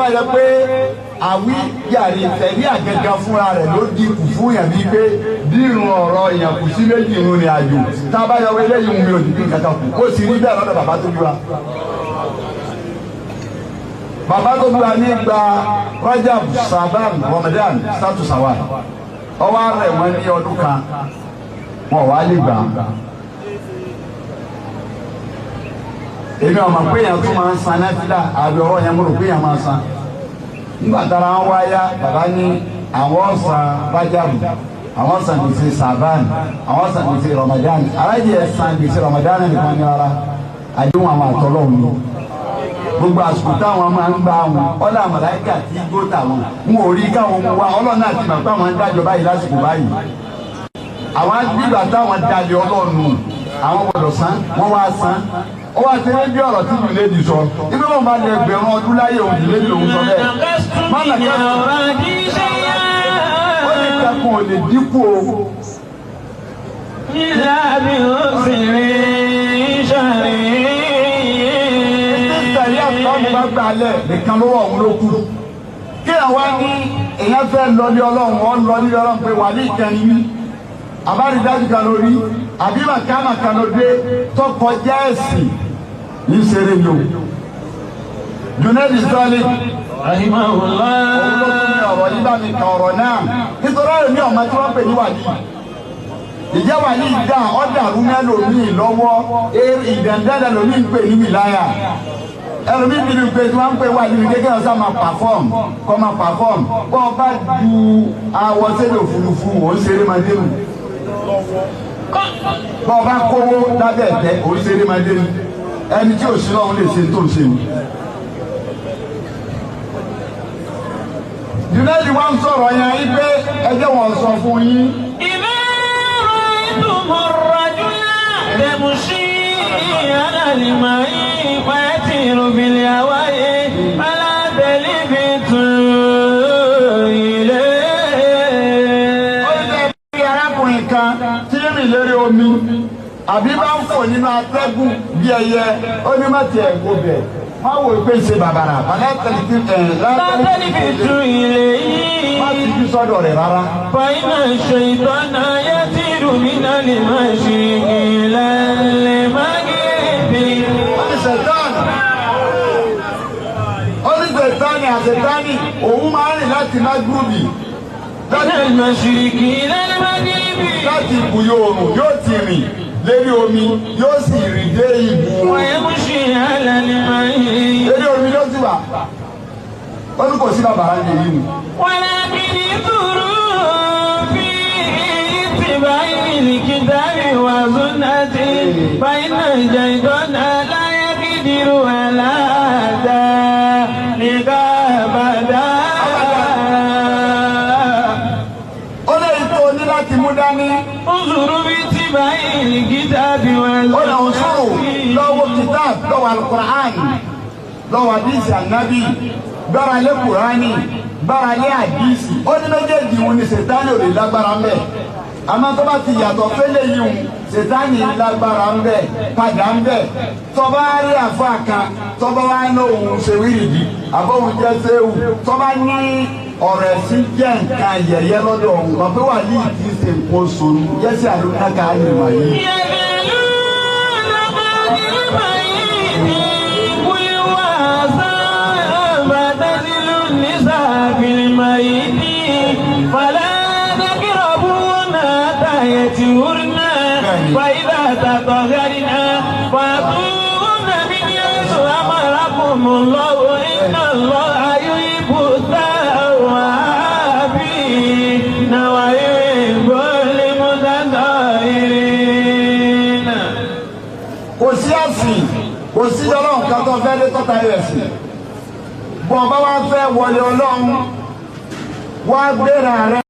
bá yẹ pé àwíjàre tẹ̀lé àgẹ́gẹ́ fúnra rẹ̀ ló dínkù fún yàn bíi pé dírun ọ̀rọ̀ yàn kù sí méjì irun ní àjò. Tá a bá yọ eléyìí mi ò dín kankan kù. Ó sì rí bẹ́ẹ̀ lọ́dọ̀ bàbá tó bí wa. Bàbá tó bí wa ní gba Rajab, Saban, Ramadan, sátú sawal. Ọwọ́ rẹ̀ wọ́n ní ọdún kan, wọn wá lè gbà á. Èmi ọmọ pé èèyàn tún máa ń san náfìlà àbí ọ̀rọ̀ yẹn mo rò pé èèyàn máa ń san. Nígbà tára wọn wá yá, bàbá ní àwọn ọ̀sán Rájàbù, àwọn ọ̀sán gbèsè Sàbán, àwọn ọ̀sán gbèsè Ramadan. Alájẹ ẹ̀sán gbèsè Ramadan nìkan ní rárá, àdéhùn àwọn àtọ́lọ́hún ni. Gbogbo àsìkò táwọn máa ń gbà wọn, ọlọ́ àmàláìkà tí gbó tàwọn ń ò rí káwọn mú wa. Ọlọ́run náà ti mọ̀ pé àwọn ń dájọ́ báyìí lásìkò báyìí. Àwọn gbígbà táwọn dalẹ̀ Ọlọ́run, àwọn gbọ́dọ̀ san, wọ́n wá san. Ó wá ti rí bí ọ̀rọ̀ tí Jùlẹ́dì sọ, ibi wọn bá lè ẹgbẹ̀rún ọdún láyé òun Jùlẹ́dì lòún sọ bẹ́ẹ̀. Má nà kí ó ní kankan ò lè dínkù o. Títẹ̀lé àtọ́nù bá gbà lẹ̀ nìkan ló wọ̀ òun ló kù. Kí àwa ní èèyàn fẹ́ lọ ní Ọlọ́run, wọ́n lọ ní Ọlọ́run pé wà ní ìkẹyìn mi. Àbárídájú kan lórí, àbí màkàmà kan ló dé tọkọjá ẹ̀sìn ní ṣeré ni o. Junaidu Salik òun ló tún ní ọ̀rọ̀ yìí bá mi kan ọ̀rọ̀ náà. Nítorí ọ̀rọ̀ mi ọ̀ma tí wọ́n pè ní wàlí. Ìjẹ́ wàlí dá ọ̀dàrú mẹ́lòmíì lọ́wọ́, ìdẹ̀ndẹ́dẹ̀ lòmíì ń pè ní wìláyà. Ẹlòmíì bí mi pé tí wọ́n ń pè wàlí mi kékeré ọ̀sán máa pàfọ́ọ̀m kọ́ máa pàfọ́ọ̀m. Bọ́ ọ bá ju awọ sẹ́lẹ̀ òfurufú, òun ṣeré máa dé nù. Bọ́ ọ bá kówó lábẹ́ ẹ̀tẹ́, òun ṣeré máa dé nù. Ẹni tí ò sí lọ́hún lè ṣe tó ń ṣe nù. Junaidu wa ń sọ̀rọ̀ yẹn yí pé ẹjẹ́ wọn sọ fún yín. إذا رأيتم الرجل يمشي على الماء ويطير بالهواء فلا تلفتوا إليه. Ó ní bí arákùnrin kan tí ń rìn lórí omi àbí bá ń fò nínú atẹ́gùn bí ẹyẹ, ó ní má tiẹ̀ wo bẹ̀, má wò pé ń ṣe bàbàrà bàbá tẹlifí ẹ̀ لا تلفتوا má ti إليه fi sọ́dọ̀ rẹ̀ rárá. فإن الشيطان يطير من المشرق إلى المغرب. Ó ní sẹ̀tánì àsẹ̀tánì òun máa ń rìn láti mágúrúbì من المشرق إلى المغرب láti ibùyọ oòrùn yóò ti rìn lérí omi yóò sì rìn dé ibù oòrùn. ويمشي على الماء Lérí omi ló sì wà. Ó ní kò sí bàbàrà ní èyí ni. ولكن انظروا في اتباع الكتاب والسنة فإن الشيطان لا يقدر على ذلك أبدا. Ó lè tó o ní láti mú dání. انظروا في اتباع الكتاب Ó lè ń sọ̀rọ̀ والسنة lọ́wọ́ kitab, lọ́wọ́ alukur'an, lọ́wọ́ àdìsí ànábì, gbára lé kur'ani, gbára lé àdìsí. Ó ní méjèèjì òun ni sètáni ò lè lágbára ń bẹ̀. Àmọ́ tó bá ti yàtọ̀ fẹ́lẹ̀ yìí òun, sètáni lágbára ń bẹ̀, padà ń bẹ̀. Tọ́ba rí àfa kan, tọ́ba wá ní òun ṣe wíìrìdì, àbọ̀hún jẹ́ sẹ́wù, tọ́ba ní ọ̀rọ̀ ẹ̀sìn jẹ́ nǹkan yẹ̀yẹ́ lọ́dọ̀ òun, mọ̀ pé wà ní ìdí ṣe nǹkan oṣù yẹ́sì àlùkàkà àyìnbó yìí. يذلون عن الميت قل وعسى فاعتزلوا النساء في الميت فلا تقربوهن حتى يطهرن فإذا تطهرن فأتوهن من حيث أمركم الله إن الله يحب التوابين ويحب المتطهرين. Kò sí ẹ̀sìn, kò sí Ọlọ́run kan tó fẹ́ lé tọ́ta ẹ̀sìn. Bọ́n bá wá fẹ́ wọlé Ọlọ́run, wá gbéra rẹ.